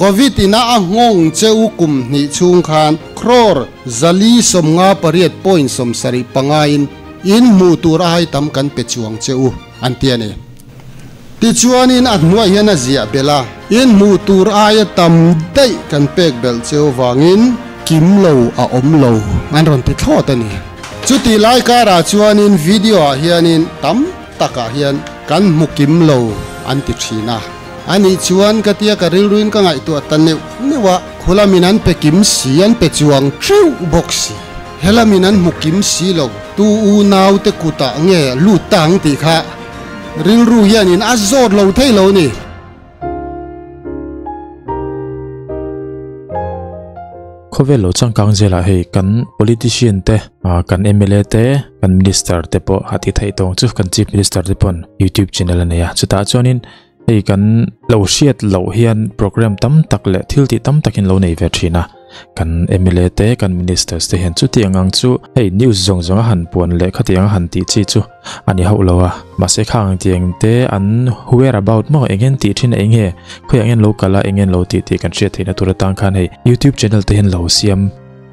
Covid ina a nghawng che u kum hnih chhung khan crore 458.75 in in hmuh tur a hai tam kan pe chuang che u an ti a ni. Tichuanin a hnuai hian a ziah belh a, in hmuh tur aia tam daih kan pek belh cheu vangin kim lo a awm lo an rawn ti thlawt a ni. Chutih lai karah chuanin video ah hianin tam takah hian kan hmu kim lo an ti thin a. A nih chuan ka tia ka rilruin ka ngaihtuah ta neuh neuh a, khulamin an pe kim si, an pe chuang theuh bawk si. Helamin an hmu kim si lo, tu unaute kutah nge lut ta ang tih kha rilru hianin a zawt lo thei lo a ni. Khawvel lo changkang zelah hei kan politician te, kan mla te, kan minister te pawh a ti theih tawng chu kan chief minister te pawn youtube channel a nei a, chutah chuanin hei kan lo hriat loh hian program tam tak leh thil tih tam takin lo nei ve thin a. Kan mla te, kan ministers te hian chutiang ang chu hei news zawng zawng a han puan leh khatiang a han tih chi chu a ni hauh lo a. Mahse khang tiang te an where about maw eng en tih thin a eng nge khawiah nge an lo kal a eng nge an lo tih tih kan hriat theihna tur atang khan hei youtube channel te hian lo siam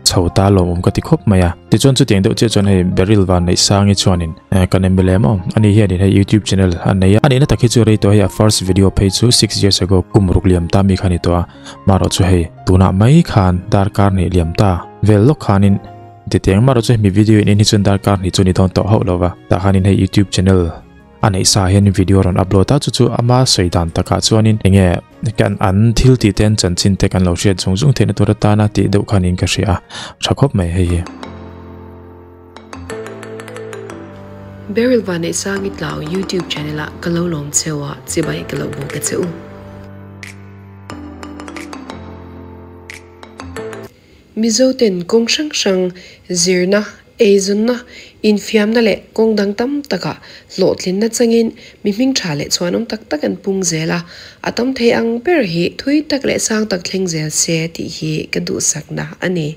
chho ta lawmawm ka ti khawp mai a. Tichuan chutiang deuh chiah chuan hei Beryl Vanneihsangi chuanin kan mla maw ani hianin hei youtube channel a nei a. A nihna tak hi chu rei tawh hei a first video phei chu 6 years ago kum ruk liam ta mi kha a ni tawh a. Marawh chu hei tunah mai khan darkar hnih liam ta vel lawk khanin titiang marawh chu hemi video in en hi chuan darkar hnih chu ni dawn tawh hauh lova tah khanin hei youtube channel a neih sa hian video rawn upload a chu chu ama sawi dan takah chuanin enge kan an thil tih te an chanchin te kan lo hriat zung zung theihna tur atana tih deuh khanin ka hria a tha khawp mai hei hi. Beryl Vanneihsangi Tlau YouTube channel ah ka lo lawm cheu a chibai ka lo bawk a che u. Mizo ten kawng hrang hrang zirna, eizawnna, infiamna leh kawng dang tam takah hlawhtlinna changin mi hming tha leh chhuanawm tak tak an pung zel a, a tam thei ang ber hi thui tak leh sang tak thleng zel se tih hi ka duhsakna a ni.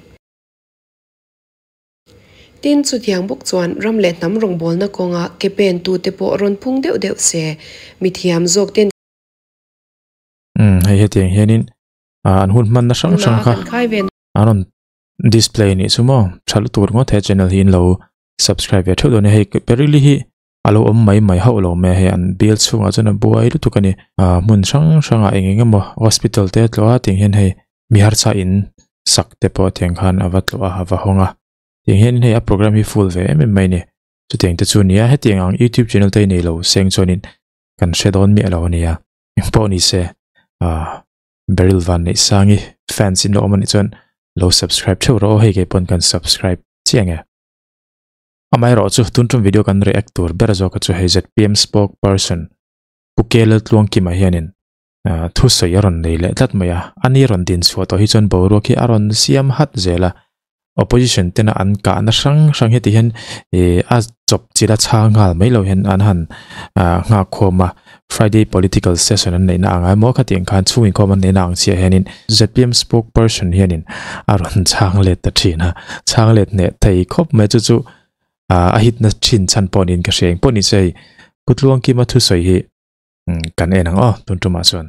Tin, chutiang bawk chuan ram leh hnam rawngbawlna kawnga ke pen tute pawh rawn pung deuh deuh se, mithiam zawk ten. Umm hei hetiang hianin ah an hun hmanna hrang hrang kha an rawn display anih chu maw tha lutuk ringawt he channel hi in lo subscribe ve theuh dawn nia hei Perili hi a lo awm mai mai hauh lo mai a hei an bial chhungah chuan a buai lutuk a ni ah hmun hrang hrangah eng eng emaw hospital te a tlawh a tiang hian hei mi harsa in sak te pawh tiang khan a va tlawh a a va hawng a tiang hianin hei a program hi full ve em em mai a ni chutiang te chu a ni a hetiang ang youtube channel te hi nei lo seng chuanin kan hre dawn miah lo a nia. Engpawh ni se ah Beryl Vanneihsangi fans in lo awm anih chuan lo subscribe theuh rawh aw hei kei pawn kan subscribe chiang e. Amaherawh chu tun tum video kan react tur ber zawk a chu hei ZPM spokesperson Pu K Laltluangkima hianin ah thusawi a rawn nei leh tlat mai a, ani rawn din chhuah tawh hi chuan boruak hi a rawn siam hat zel a, opposition tena an kahna hrang hrang heti hian ih a chawp chilh a chhang nghal mai lo hian an han ah nghak khawm a friday political session an neihna ang emaw khatiang khan chhung inkhawm an neihna ang chiah hianin zpm spokesperson hianin a rawn chhang let ta thin a chhang let hneh thei khawp mai chu chu ah a hitna thin chhan pawh niin ka hria engpawh ni se hei Putluangkima thusawi hi kan en ang aw tun tumah chuan.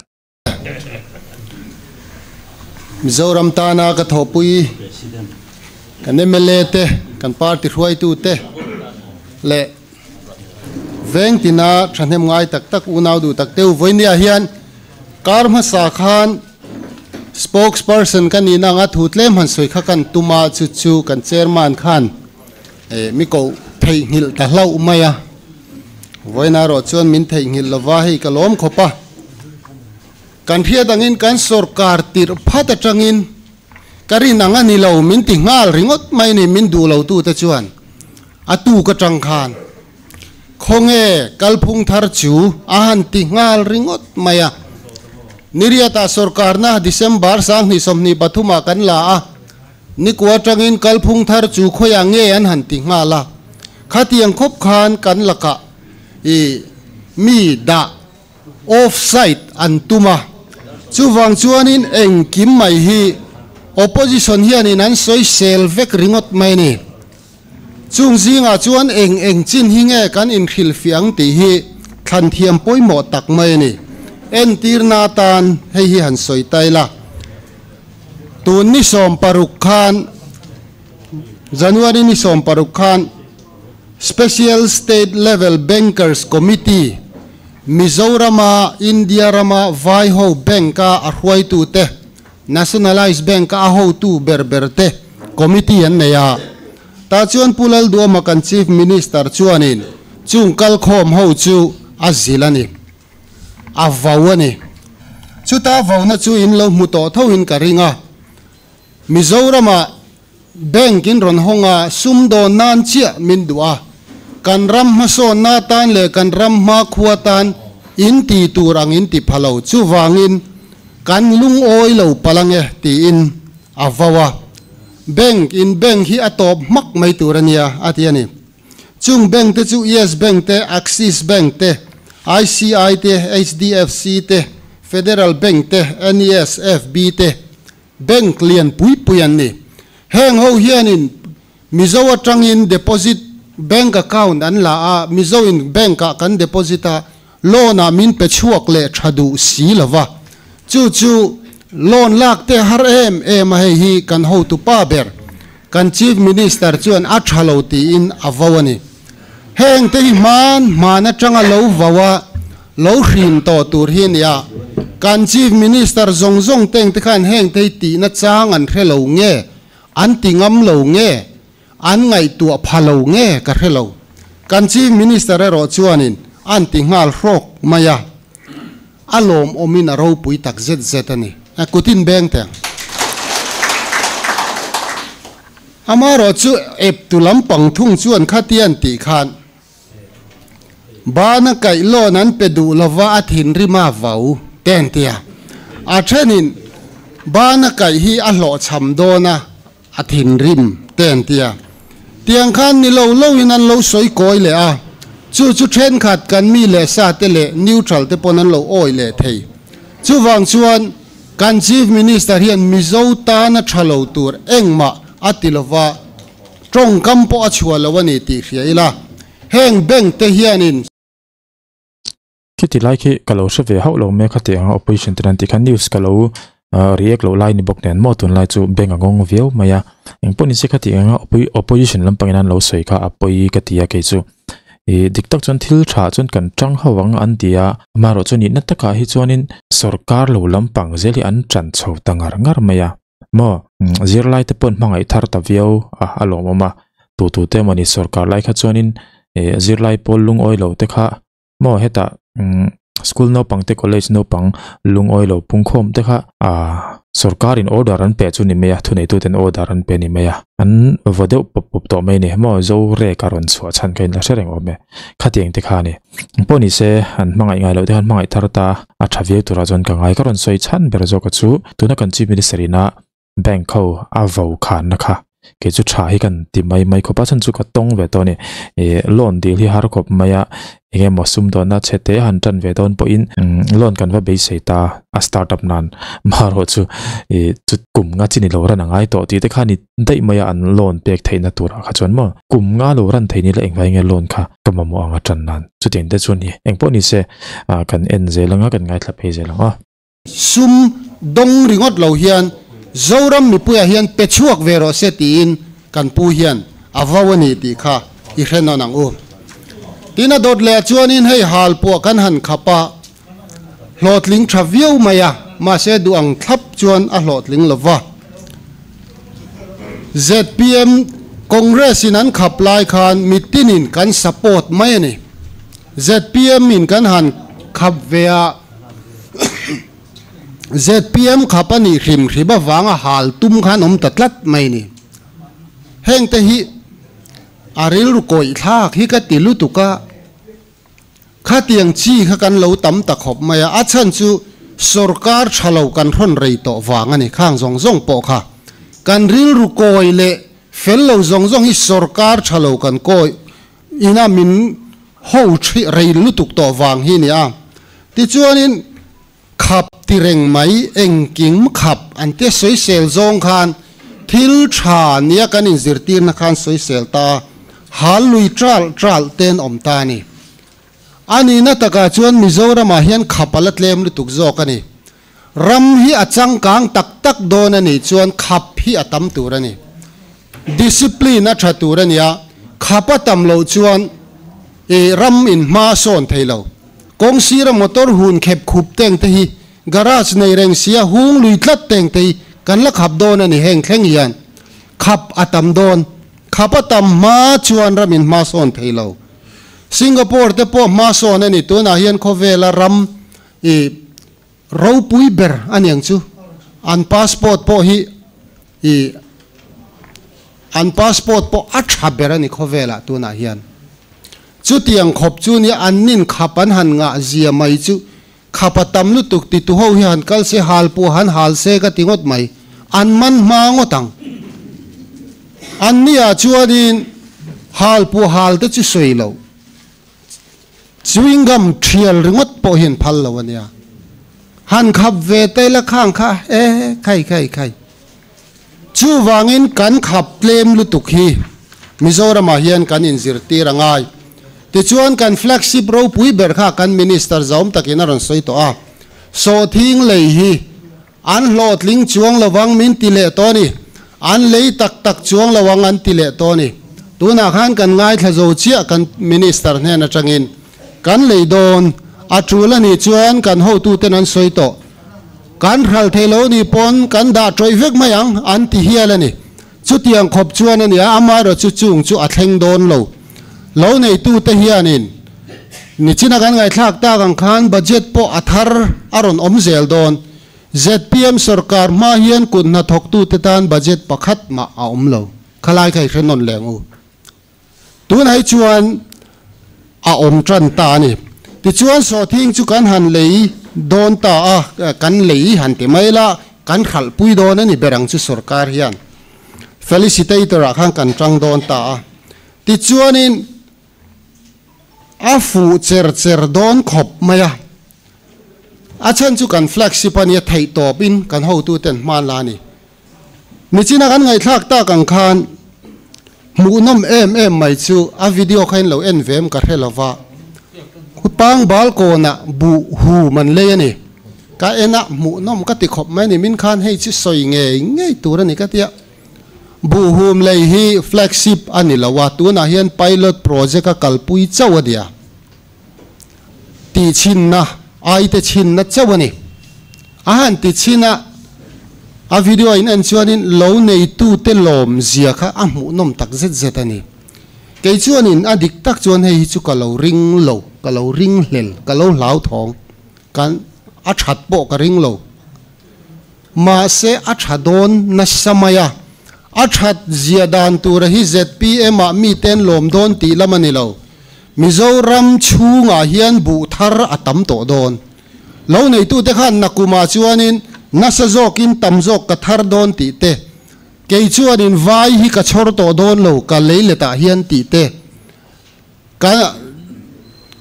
Mizoram tana ka thawhpui kan mla te, kan party hruaitu te leh veng tina thahnem ngai tak tak unau duh tak teu vawinia hian kar hmasa khan spokesperson ka nihna anga thu tlem han sawi kha kan tum a, chu chu kan chairman khan mi koh theihnghilh ta hlauh mai a, vawiin erawh chuan min theihnghilh lova hei ka lawm khawp a. Kan hriat angin kan sorkar tirh phat atangin ka rin ang a ni lo min ti nghal ringawt mai ni min duh lo tute chuan a tuk atang khan khawnge kalphung thar chu a han ti nghal ringawt mai a. Niriatah sorkarna December 2023 ah kan la a, Nikua atangin kalphung thar chu khawiah nge an han ti nghal a, khatiang khawp khan kan lakah i mi dah off side an tum a, chuvang chuanin engkim mai hi opposition hianin an sawisel vek ringawt mai a ni. Chung zingah chuan eng eng chin hi nge kan inhrilhfiah ang tih hi thlan thiam pawimawh tak mai a ni. Entirna atan hei hi han sawi ta ila. Tun ni 16 khan January ni 16 khan Special State Level Bankers Committee Mizorama India rama vai ho bank a hruai tu te Nationalized Bank a ho tu ber ber te committee an nei a ta chuan Pulal Duama kan Chief Minister chuanin chung kal khom ho chu a zilani a vawani chuta vawna chu in lo mu to tho in karinga Mizorama bank in ron honga sumdo nan chia min duwa kan ram ma so na tan le kan ram ma khuwa tan in ti turang in ti phalo chu wangin kan lung oi lo palange ti in awawa bank in bank hi atop mak mai turania atiani chung bank te chu Yes Bank te Axis Bank te ICI te HDFC te Federal Bank te NESFB te bank lian pui puian ni heng ho hianin Mizo atangin deposit bank account an la a Mizo in bank a kan deposit a loan a min pe chuak le thadu si lova chu chu loan lak te har em em hei hi kan ho tu pa ber kan Chief Minister chuan a thalo ti in awawani heng te hi man mana tanga lo wawa lo hrin to tur hi nia kan Chief Minister zong zong teng te khan heng te ti na chang an hrelo nge an ti ngam lo nge an ngai tua phalo nge ka hrelo kan Chief Minister ro chuanin an ti ngal hrok maya alom omin a ro pui tak zet zet ani a kutin beng te amaro chu ep tu lampang thung chuan khatian ti khan bana kai lo nan pe du lova a thin rima vau ten tia a thenin bana kai hi a hlo cham dona a thin rim ten tia tiang khan ni lo lo in an lo soi koi le a chu chu then khat kan mi le sa te le neutral te pon an lo oi le thei chu wang chuan kan Chief Minister hian Mizo ta na thalo tur engma atilova tong kampo a chhuwa lawani ti hria ila heng bank te hianin khiti lai khi kalo se ve hau lo me khati ang opposition tran ti khan news kalo react lo lai ni bok nen mo tun lai chu bank angong viau maya engpon ni se khati ang opposition lampang in an lo soi kha apoi katia ke chu e diktak chuan thil tha chuan kan tang hawang an tia maro chu ni na taka hi chuanin sarkar lo lampang zeli an tran chho tangar ngar maya mo zir lai te pon mangai thar ta viau a alomoma tu tu te mani sarkar lai kha chuanin e zir lai pol lung oi lo te kha mo heta school no pang te college no pang lung oi lo pungkhom te kha a sarkar in order an pe chu ni meya thunei tu ten order an pe ni meya an vodeu pop pop to mai ni mo zo re karon chua chan kain la sereng ome khatiang te kha ni poni se an mangai ngai lo te han mangai thar ta a thaviu tura chon ka ngai karon soi chan ber zo ka chu tuna kan Chief Minister ina bank ho avau khan na kha ke chu tha hi kan ti mai mai khopa chan chu ka tong ve to ni e loan deal hi har khop maya enge mosum do na chete han tan ve don po in loan kan va be sei ta a startup nan mar ho chu e chu kum nga chini lo ran angai to ti te khani dai maya an loan pek theina tura kha chuan mo kum nga lo ran theini la engwai nge loan kha kamamu anga tan nan chu tin te chu ni engpo ni se kan en zelanga kan ngai thla phei zelanga sum dong ringot lo hian Zoram mi puya hian pechuak vero se tiin kan pu hian awawani ti kha i hrenon ang u tina dot le chuanin hei hal pu kan han khapa hlotling thaviau maya ma se duang thlap chuan a hlotling lova ZPM Congress in an khap lai khan mitinin kan support mai ani ZPM in kan han khap vea ZPM khapani hrim hriba wanga hal tum khan om tatlat mai ni heng te hi aril ru koi thak hi ka tilu tuka kha tiang chi kha kan lo tam ta khop maya a chan chu sarkar thalo kan thon rei to wanga ni khang zong zong po kha kan ril ru koi le fel lo zong zong hi sarkar thalo kan koi ina min ho thi rei lu tuk to wang hi ni a ti chuanin khap ti reng mai eng king khap an te soi sel zong khan thil tha nia kan in zirtir na khan soi sel ta hal lui tral tral ten om ta ni ani na taka chuan Mizoram ah hian khapala tlem lu tuk zawk ani Ram hi a changkang tak tak dawn a nih chuan khap hi a tam tur a ni. Discipline a tha tur a nia, khap a tam loh chuan i ram in hma a sawn thei lo. Kawng sira motor hun khep khup teng te hi garage nei reng sia hung lui tlat teng te hi kan la khap dawn a ni heng thleng hian khap a tam dawn. Khap a tam hma chuan ram in hma sawn thei lo. Singapore te pawh hma sawn a ni tunah hian khawvela ram i ropui ber a niang chu an passport pawh hi i an passport pawh a tha ber a ni khawvelah tunah hian. Chutiang khawp chu nia an nin khap an han ngah zia mai chu khap a tam lutuk ti tu ho hi han kal se hal pawh han hal se ka ti ngawt mai an man hma ngawt ang. An nia chuanin hal pawh hal te chu sawi lo. Chewing gum thial ringawt pawh hian phal lo a nia. Han khap ve te la khang kha e khai khai khai. Chuvangin kan khap tlem lutuk hi Mizoramah hian kan inzirtir a ngai. Tichuan kan flagship ropui ber kha kan Minister zawm takin a rawn sawi tawh a. Sawhthing lei hi an hlawhtling chuang lovang min ti leh tawh a ni. An lei tak tak chuang lo ang an ti leh tawh a ni. Tunah khan kan ngaithla zo chiah kan Minister hnen atangin kan lei dawn a tul a nih chuan kan hotuten an sawi tawh. Kan hral thei lo nih pawn kan dah tawih vek mai ang an ti hial a ni. Chutiang khawp chuan a nia, amaherawhchu chung chu a thleng dawn lo. Lo neitute hianin nichina kan ngaihthlak tak ang khan budget pawh a thar a rawn awm zel dawn. Zpm sorkar hma hian kut hnathawktute tan budget pakhat mah a awm lo. Khalai kha i hre nawn leh ang u. Tunah hi chuan a awm tan ta a ni. Tichuan sawhthing chu kan han lei dawn ta a, kan lei han ti mai la, kan hralhpui dawn a ni ber ang chu sorkar hian. Felicitator ah khan kan tang dawn ta a. Tichuanin a fuh cher cher dawn khawp mai a. A chhan chu kan flagship a nia theihtawpin kan hotuten hman la a ni. Nichina kan ngaihthlak tak ang khan hmuhnawm em em mai chu a video kha in lo en ve em ka hre lova, pang bal kawnah buh hum an lei a ni. Ka en a, hmuhnawm ka ti khawp mai a ni, min khan hei chu sawi ngei ngei tur a ni ka ti a. Buh hum lei hi flagship a ni lo a, tunah hian pilot project a kalpui chauh a nia. Tihchhinna, aite chhinna chauh a ni. A han ti chhin a, a video in en chuanin lo neitute lawm zia kha a hmuhnawm tak zet zet a ni. Kei chuanin a dik tak chuan hei hi chu ka lo ring lo, ka lo ring hlel, ka lo hlauthawng, kan a that pawh ka ring lo. Mahse a tha dawn nasa mai a, a that zia dan tura hi zpm ah miten lawm dawn tih lam a ni lo. Mizoram chhungah hian buh thar a tam tawh dawn. Lo neitute khan nakumah chuanin nasa zawkin tam zawk ka thar dawn tih te, kei chuanin vai hi ka chhawr tawh dawn lo ka lei letah hian tih te, Ka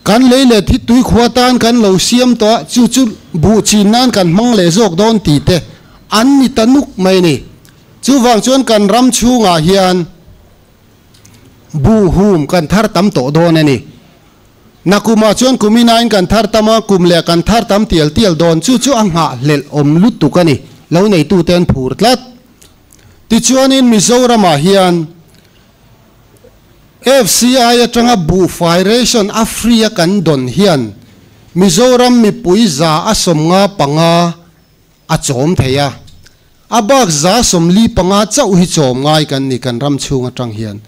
kan lei leh thi tui khua tan kan lo siam tawh a, chu chu buh chin nan kan hmang leh zawk dawn tih te an ni ta nuk mai a ni. Chuvang chuan kan ram chhungah hian buh hum kan thar tam tawh dawn a ni. Nakumah chuan kum inain kan thar tam a, kum leh kan thar tam tial tial dawn. Chu chu a nghahhlelh awm lutuk a ni. Lo neitute an phur tlat. Tichuanin Mizoramah hian FCI atanga buhfai ration a free a kan dawn hian Mizoram mipui 155 a chawm thei a, a bak 45 chauh hi chawm ngai kan ni kan ram chhung atang hian.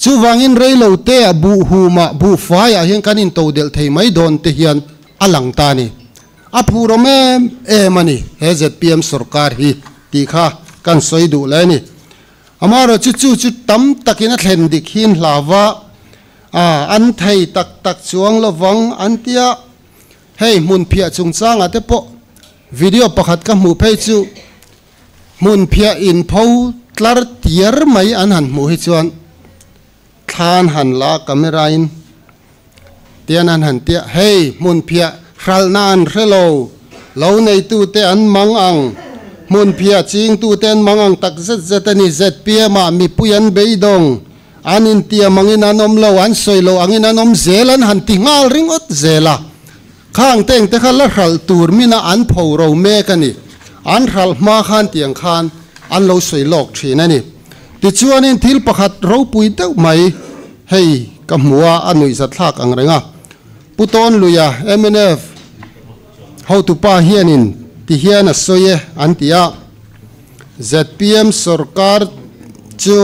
Chuvangin reilo te ah buh humah buhfai ah hian kan intodelh thei mai dawn te hian a lang ta a ni. A phurawm em em a ni he zpm sorkar hi tih kha kan sawi duh leh a ni. Amaherawh chu chu chu tam takin a thlen dik hin hlauva a an thei tak tak chuang lovang an tia. Hei hmun phiah chungchangah te pawh video pakhat ka hmuh phei chu hmun phiah inpho tlar tiar mai an han hmuh hi chuan thlan han la camera in tian an han tia hei hmun phiah hralhna an hre lo, lo neitute an mang ang, hmun phiah chingtute an mang ang tak zet zet a ni. Zpm ah mipui an beidawng, an intiam angin an awm lo, an sawi lo angin an awm zel an han ti nghal ringawt zel a. Khang teng te kha la hralh tur mina an pho ro mek a ni. An ral ma khan tiang khan an lo soi lok thin ani. Ti chuanin thil pakhat ropui deuh mai hei ka hmua a nuih za thlak ang renga. Puton luya MNF how to pa hianin ti hian a soye an tia ZPM sarkar chu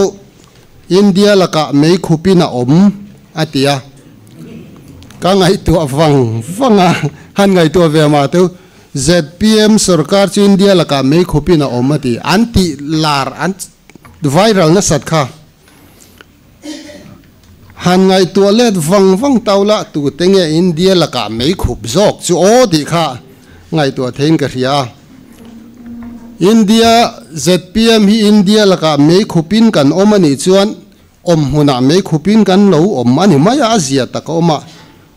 India laka mei khupina om atia ka ngai tu awang wanga han ngai tu ve ma tu ZPM sarkar chu India laka mei khupina om ati anti lar an viral na sat kha han ngai tu let wang wang taula tu tenge India laka mei khup zok chu o ti kha ngai tu thein ka ria India ZPM hi India laka mei khupin kan omani chuan om huna mei khupin kan lo om ani maya azia taka oma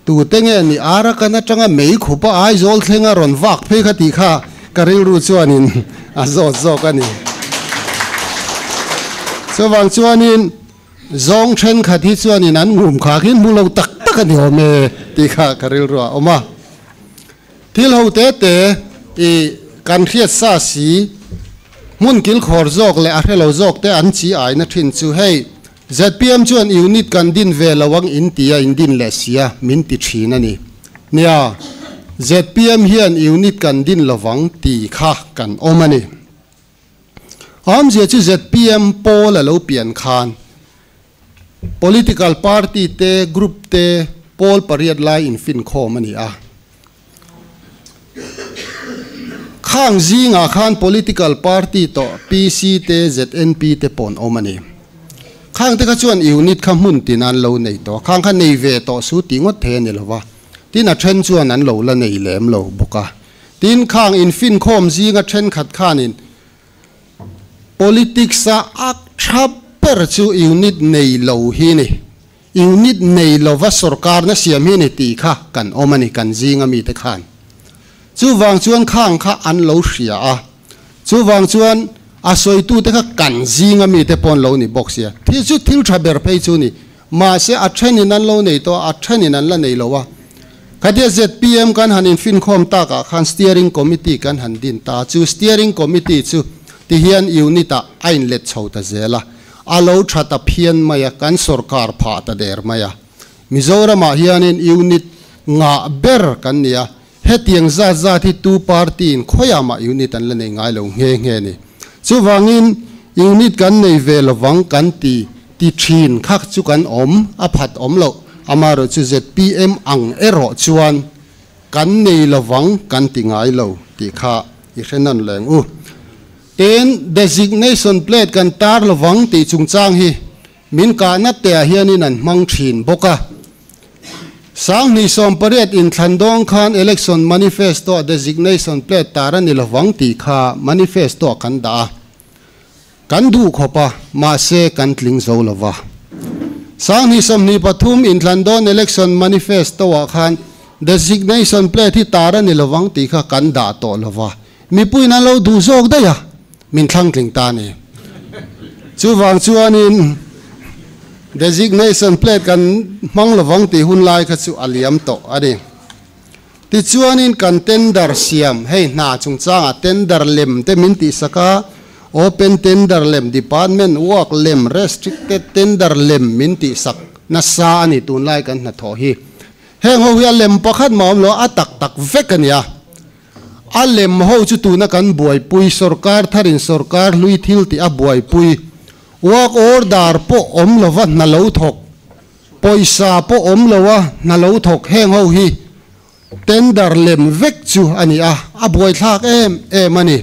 tu tenge ni ara kana tanga mei khupa ai zol thlenga ron wak phe kha ti kha karil ru chuanin a zo zo ka ni so wang chuanin zong then kha thi chuanin an ngum kha khin mu lo tak tak ani ome ti kha karil ru oma thil ho te te i kan khiat sa si mun kil khor zok le a hrelo zok te an chi ai na thin chu hei ZPM chuan unit kan din ve lawang intia indin le sia min ti thin ani nia ZPM hian unit kan din lawang ti kha kan omani am zia chu ZPM pol lo pian khan political party te group te pol pariat lai in fin khom ani a khang zinga khan political party to PC te ZNP te pon omani khang te kha chuan unit kha mun tin an lo nei to khang kha nei ve to su ti ngot the ni lova tin a then chuan an lo la nei lem lo boka tin khang in fin khom zinga then khat khanin politics a ak thap per chu unit nei lo hi ni unit nei lova sarkar na siam hi ni ti kha kan omani kan zinga mi te khan chu wang chuan khang kha an lo hria a chu wang chuan a soi tu te kha kan zinga mi te pon lo ni box ya thi chu thil tha ber phei chu ni ma se a thenin an lo nei to a thenin an la nei lo wa khatia ZPM kan hanin fin khom ta ka khan steering committee kan han din ta chu steering committee chu ti hian unit a ain let chho ta zela a lo tha ta phian maya kan sarkar pha ta der maya Mizoram a hianin unit nga ber kan nia hetiang za za thi tu party in khoyama unit an la nei ngai lo nge nge ni chu wangin unit kan nei ve lawang kan ti ti thin khak chu kan om a phat om lo amaro chu ZPM ang ero chuan kan nei lawang kan ti ngai lo ti kha i hrenan leng u ten designation plate kan tar lawang ti chungchang hi min ka na te hianin an mang thin boka sang ni som pariat in thlandong khan election manifesto designation plate tarani lawang ti kha manifesto kan da kan du khopa ma se kan tling zo lawa sang ni som ni pathum in thlandon election manifesto wa khan designation plate hi tarani lawang ti kha kan da to lawa mi puina lo du zok da ya min thlang tling ta ni chu wang chuanin designation plate kan mang lawang ti hun lai kha chu aliam to ani ti chuanin kan tender siam hei na chungchanga tender lem te min ti saka open tender lem department work lem restricted tender lem min ti sak na sa ani tun lai kan na tho hi heng ho hi lem pakhat ma lo atak tak vek ania a lem ho chu tu na kan buai pui sarkar tharin sarkar lui thil ti a buai pui work order po om lova na lo thok poisa po om lowa na lo thok heng ho hi tender lem vek chu ani a a buai thlak em em ani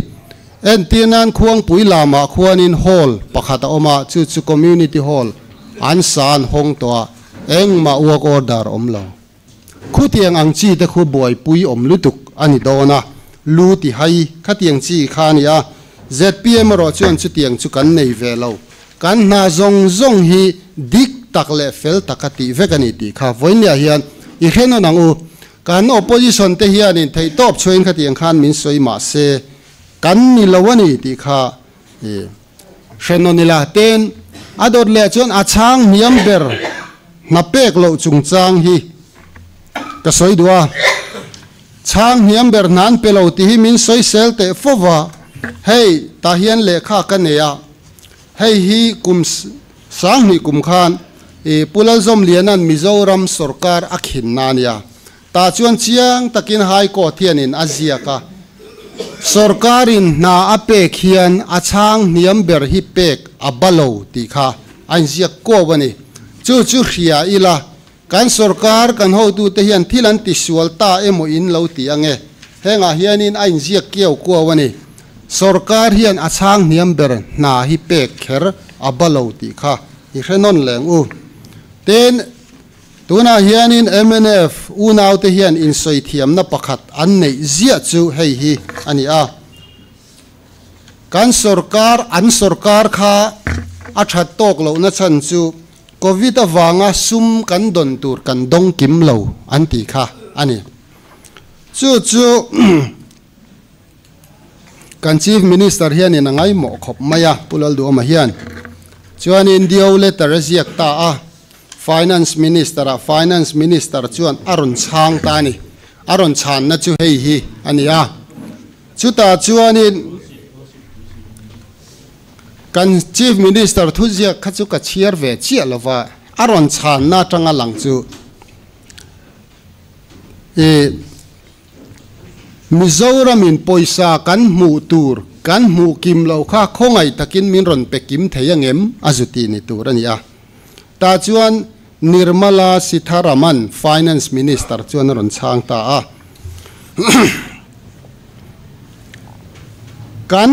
en tinan khuang pui lama khuanin hall pakhat a oma chu chu community hall an san hong to eng ma work order om lo khu tiang ang chi te khu buai pui om lutuk ani dona lu ti hai khatiang chi kha ni a ZPM ro chuan chu tiang chu kan nei ve lo kan na zong zong hi dik tak le fel takati vekani ti kha voinia hian i hreno nang u kan opposition te hian in thei top chuin khatiang khan min soi ma se kan ni lawani ti kha e hreno nila ten adot le chuan a chang hiam ber na pek lo chung chang hi ka soi dua chang hiam ber nan pelo ti hi min soi sel te fowa Hei tah hian lehkha ka nei a, hei hi kum sanghnih kum khan i Pu Lalzawmliana'n Mizoram sawrkar a khin na a nia. Tah chuan chiang takin High Court hianin a ziak a, sawrkarin hna a pek hian a chhang hniam ber hi pek a ba lo tih kha a inziak kuau a ni. Chu chu hria ila, kan sawrkar kan hotute hian thil an tisual ta emaw in lo ti ange. Hengah hianin a inziak kiau kuau a ni. Sawrkar hian a chhang hniam ber hna hi pek kher a ba lo tih kha i hre nawn leng u. Tin. Tunah hianin mnf unaute hian insawithiamna pakhat an neih ziah chu hei hi a ni a, kan sawrkar an sawrkar kha a that tawk lohna chhan chu Covid avanga sum kan dawn tur kan dawng kim lo an tih kha a ni. Chu chu kan Chief Minister hianin a ngaimawh khawp mai a, Pu Lalduhawma hian. Chuanin Dio letter a ziak ta a. Finance Minister ah Finance Minister chuan a rawn chhang ta a ni. A rawn chhanna chu hei hi a ni a. Chutah chuanin kan Chief Minister thuziak kha chu ka chhiar ve chiah lo va, a rawn chhanna atanga lang chu i Mizoramin pawisa kan hmuh tur kan hmuh kim loh kha khawngaih takin min rawn pe kim thei angem a zu tih ni tur a ni a. Tah chuan Nirmala Sitharaman, Finance Minister chuan a rawn chhang ta a. Kan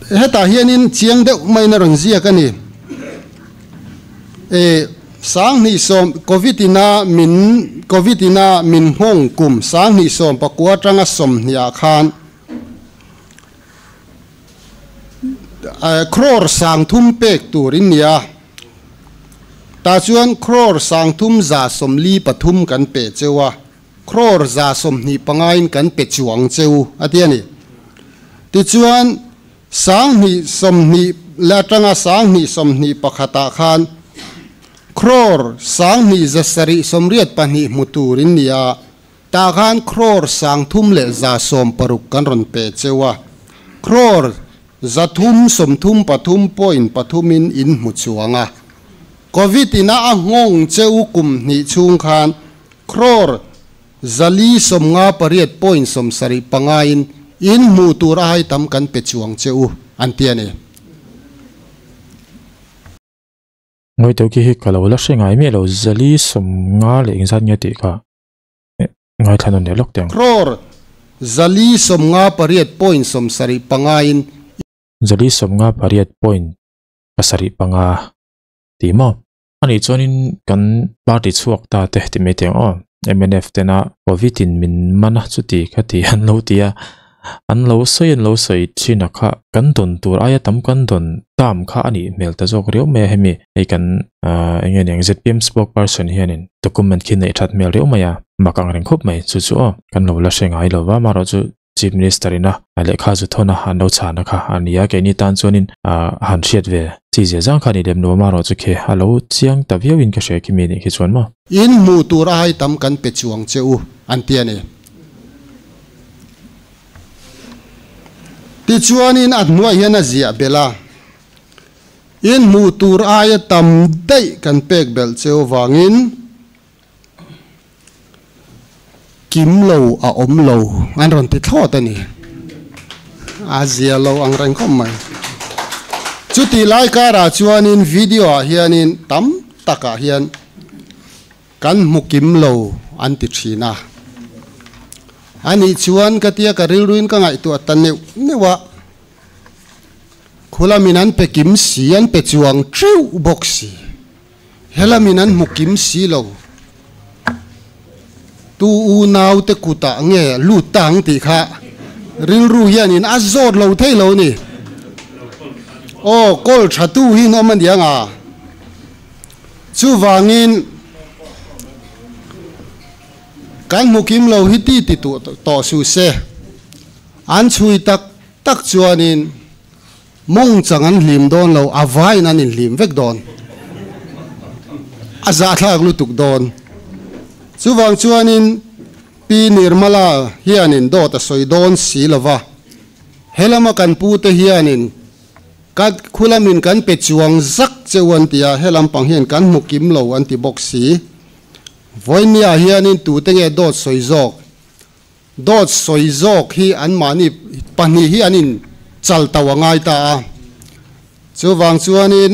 hetah hianin chiang deuh maiin a rawn ziak a ni. E Sanghnih sawm Covid ina min Covid ina min nghawng kum sanghnih sawm pakua atanga sawmhnih ah khan Crore sangthum pek tur in nia. Tah chuan crore sangthum 143 kan pe cheu a, crore 125 in kan pe chuang cheu a ti a ni. Tichuan 2020 leh atanga 2021 ah khan crore 2782 hmu tur in nia. Tah khan crore 3 160 kan rawn pe cheu a, crore 333 point 3 in in hmu chuang a. Covid ina a nghawng cheu kum hnih chhung khan crore 458 point 75 in in hmuh tur a hai tam kan pe chuang cheu an ti a ni. Ngawi tawh khi hi ka lo la hre ngai miah lo, 450 leh engzat nge tih kha. Ngaithla nawn leh lawk teh ang. Crore 458 point 75 in. 458 point 75 tih maw? Anih chuanin kan party chhuak ta te ti mai teh ang aw. Mnf tena Covid in min man a chuti kha ti an lo ti a, an lo sawi an lo sawi thin a kha kan dawn tur aia tam kan dawn term kha a nih hmel ta zawk riau mai a hemi hei kan eng nge niang zpm spokesperson hianin document khi neih that hmel riau mai a, mak ang reng khawp mai chu chu aw kan lo la hre ngai lo va amaherawh chu Chief Minister ina lehkha zu thawn a an lo chhan a kha a ni a keini tan chuanin han hriat ve chi zia zang kha a ni lem lo amaherawh chu khi a lo chiang ta viau in ka hria khi mi nih khi chuan maw. In hmuh tur a hai tam kan pe chuang che u an ti a ni. Tichuanin a hnuai hian a ziah belh a, In hmuh tur aia tam daih kan pek belh cheu vangin kim lo a awm lo an rawn ti thlawt a ni. A zia lo ang reng khawp mai. Chutih lai karah chuanin video ah hianin tam takah hian Kan hmu kim lo an ti thin a. Anih chuan ka tia ka rilruin ka ngaihtuah ta neuh neuh a. Khulamin an pe kim si, an pe chuang teuh bawk si. Helamin an hmu kim si lo. Tu unau te kutah nge lut ta ang tih kha rilru hianin a zawt lo thei lo ni. Aw, kawl tha tu hi an awm aniang a. Chuvangin, kan hmu kim lo hi ti ti tawh suh se. An chhui tak tak chuanin mawng chang an hlim dawn lo, a vaiin an inhlim vek dawn. A zahthlak lutuk dawn. Chuvang chuanin Pi Nirmala hianin dawt a sawi dawn si lo va. Helama kan pu te hianin kan khulamin kan pe chuang zak cheu an ti a, helam pang hian kan hmu kim lo an ti bawk si. Vawinia hianin tute nge dawt sawi zawk? Dawt sawi zawk hi anmahni pahnih hi an in chal tauh a ngai ta a. Chuvang chuanin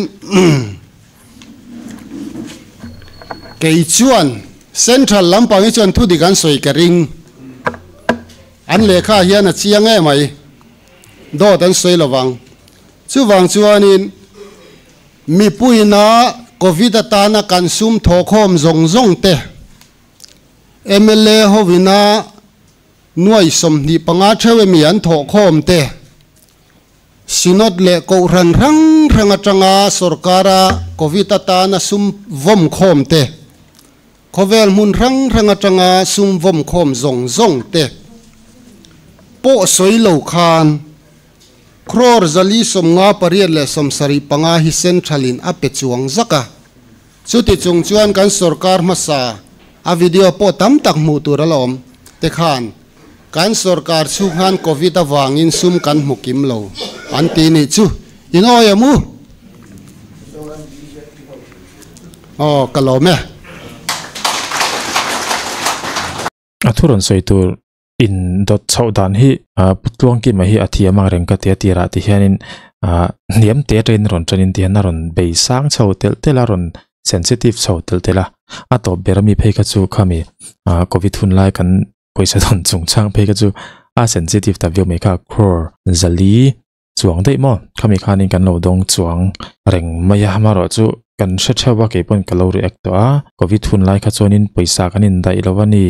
kei chuan Central lampang hi chuan thudik an sawi ka ring. An lehkha hian a chiang em mai. Dawt an sawi lovang. Chuvang chuanin mipuina Covid atana kan sum thawhkhawm zawng zawng te mla hovina nuai 25 theuh emi an thawhkhawm te Synod leh Kohhran hrang hrang atanga sorkara Covid atana sum vawm khawm te, khawvel hmun hrang hrang atanga sum vawm khawm zawng zawng te pawh sawi lo khan crore 458 75 hi Central-in a pe chuang zak a. Chuti chung chuan kan sorkar hmasa a video pawh tam tak hmuh tur a la awm te khan kan sorkar chhung khan Covid avangin sum kan hmu kim lo an ti nih chu. In awi em u? Aw ka lawm e. A thu rawn sawi tur in dawt chhoh dan hi Pu Tluangkima hi a thiam ang reng ka ti a tirah ti hianin hniam te atangin rawn tanin ti hian a rawn bei sang chho telh telh a rawn sensitive chho telh telh a a tawp ber ami phei kha chu khami covid hun lai kan pawisa dawn chungchang phei kha chu a sensitive ta viau mai kha crore 400 chuang daih maw khami khanin kan lo dawng chuang reng mai a amaherawhchu kan hre theuh a keipawn ka lo react tawh a covid hun lai kha chuanin pawisa kan indaih lo a ni.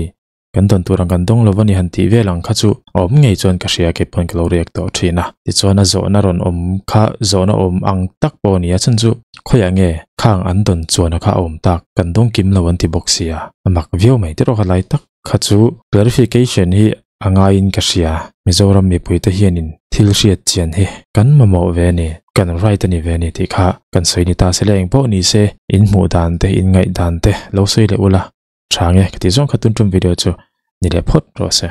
Kan dawn tur ang kan dawng lo a ni han tih vel ang kha chu a awm ngei chuan ka hria kei pawn ka lo react tawh thin a. Tichuan a zawhna rawn awm kha zawhna awm ang tak pawh a ni a chhan chu khawiah nge khang an dawn chuan a kha a awm tak kan dawng kim lo an ti bawk sia a mak viau mai tiraw kha lai tak kha chu clarification hi a ngaiin ka hria Mizoram mipuite hianin thil hriat chian hi kan mamawh ve a ni kan right a ni ve a ni tih kha kan sawi ni ta se le engpawh ni se in hmuh dan te in ngaih dan te lo sawi leh ula. Tha nge ka tih zawng kha tun tum video chu ni leh phawt rawh se.